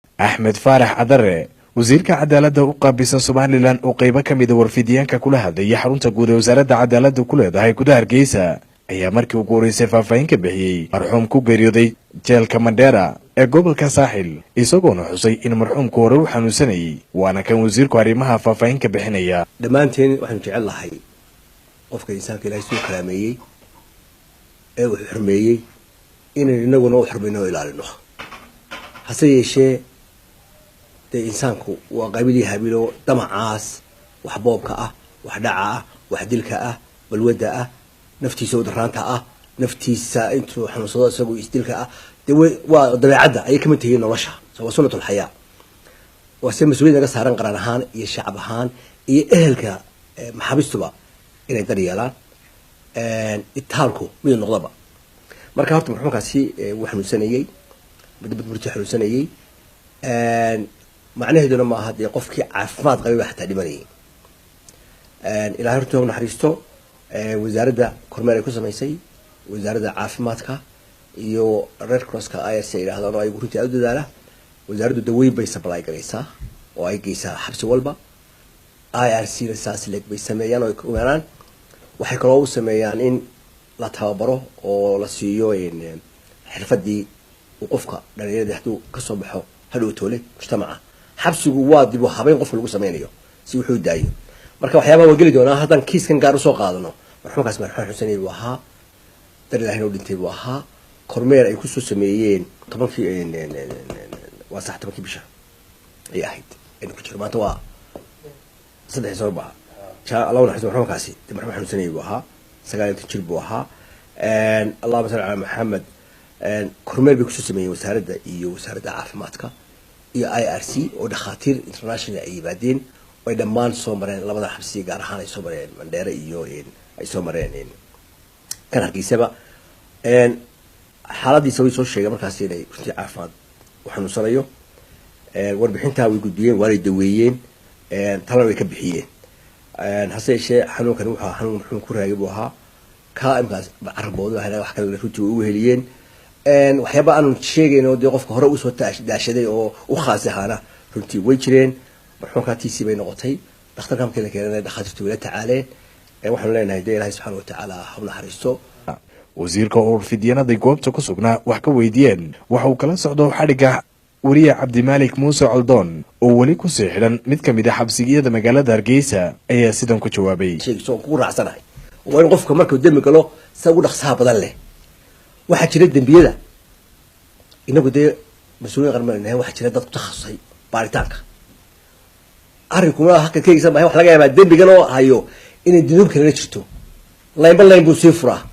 Axmed Faarax Cadare, wasiirka cadaaladda u qaabilsan Somaliland, oo qeybo ka mida warfidiyaanka kula hadlayay xarunta guud ee wasaaradda cadaaladda ku leedahay gudaha Hargeysa, ayaa markii ugu horeysay faahfaahin ka bixiyey marxuum ku geeriyooday jeelka Mandheera ee gobolka Saaxil, isagoona xusay in marxuumku hore u xanuunsanayay. Waana kan wasiirku arrimaha faahfaahin ka bixinaya. Dhammaanteen waxaanu jecel lahay qofka insaanka Ilahay suu karaameeyey ee uu xurmeeyey inaynu inaguna u xurmayno oo ilaalino. Hase yeeshee, dee insaanku waa qabiil habilo damacaas, wax boobka ah, wax dhaca ah, wax dilka ah, balwadda ah, naftiisa udaraanta ah, naftiisa intuu xanuunsado isagu isdilka ah. Dee waa dabeecadda ayay kamid tahiin nolosha. So waa sunnat alxayaa. Waa se mas-uuliyad naga saaran qaran ahaan iyo shacab ahaan iyo ehelka maxaabiistuba inay dar yeelaan itaalku mid noqdaba. Marka horta marxuumkaasi wuu xanuunsanayey muddo badburti xanuunsanayey. Macnaheeduna maaha dee qofkii caafimaad qabay baa xataa dhimanayay. Ilahay horta naxariisto. Wasaaradda kormeer ay ku samaysay, wasaaradda caafimaadka iyo Red Crosska IRC ay yidhahdaan, oo ayagu runtii aad u dadaala. Wasaaraddu daweyn bay supply garaysaa oo ay geysaa xabsi walba. IRC na saas leeg bay sameeyaan oo ay kumeeraan. Waxay kaloo u sameeyaan in la tababaro oo la siiyo xirfadii uu qofka dhalinyarada hadduu kasoo baxo hadhow toole mujtamaca. Xabsigu waa dib u habeyn qofka lagu sameynayo si wuxuu daayo. Marka waxyaabaha waan geli doonaa haddaan kiiskan gaar usoo qaadano. Marxuumkaas marxuum xusanay buu ahaa, dar Ilahina u dhintay buu ahaa. Kormeer ay kusoo sameeyeen 10-kii, waa sax, 10-kii bisha ayay ahayd aynu ku jiro. Maanta waa 3 soo baxa. Allah naxariisto marxuumkaasi. Dee marxuum xanuunsanayay buu ahaa, 39 jir buu ahaa. Allahuma salli calaa Maxamed. Kormeer bay kusoo sameeyeen wasaaradda iyo wasaaradda caafimaadka iyo IRC, oo dhakhaatiir international ay yimaadeen oo ay dhammaan soo mareen labada xabsi, gaar ahaan ay soo mareen Mandheere iyo ay soo mareen kan Hargeysaba. Xaaladiisa way soo sheegeen markaas inay runtii caafimaad u xanuunsanayo. Warbixintaa way gudbiyeen, waanay daweeyeen, talana way ka bixiyeen. Hase yeeshee, xanuunkani wuxuu xanuun muxuu ku raagay buu ahaa. Kaa imkaas carabooda wax kale runtii way ugu heliyeen. Waxyaaba aanu sheegayno dee qofka hore usoo daashaday oo u khaas ahaana runtii way jireen. Marxuumkaa tiisii bay noqotay. Dhakhtarka markii la keenana, dhakhaatiirtu way la tacaaleen. Waxaanu leenahay dee Ilahay subxaana watacaala ha u naxariisto. Wasiirka oo warfidyanadii goobta ku sugnaa wax ka weydiiyeen waxa uu kala socdo xadhigga weriye Cabdimaalik Muuse Coldoon oo weli kusii xidhan mid ka mid a xabsigiyada magaalada Hargeysa, ayaa sidan ku jawaabay. Sheegayso waan kugu raacsanahay. Waa in qofka markuu dembi galo sida ugu dhaqsaha badan leh. Waxaa jira dembiyada, inagu dee mas-uuliyin qaran baynu nahay, waxaa jira dad ku takhasusay baaritaanka. Arrinkuma halka kegeysa maaha. Waxa laga yaabaa dembigan oo hayo inay dunuub kalena jirto. Laynba layn buu sii furaa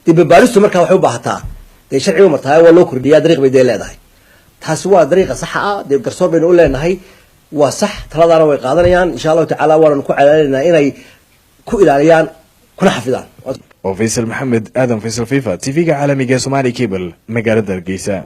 dembi baaristu. Markaa waxay u baahataa dee sharciga martaa waa loo kordhiyaa, dariiq bay dee leedahay. Taasi waa dariiqa saxa ah. Dee garsoor baynu u leenahay. Waa sax, taladaana way qaadanayaan insha Allahu tacaala. Waananu ku calaalinaynaa inay ku ilaaliyaan kuna xafidaan. Oo Faysal Maxamed Aadan, Faysal Fifa, TV-ga caalamiga ee Somali Cable, magaalada Hargeysa.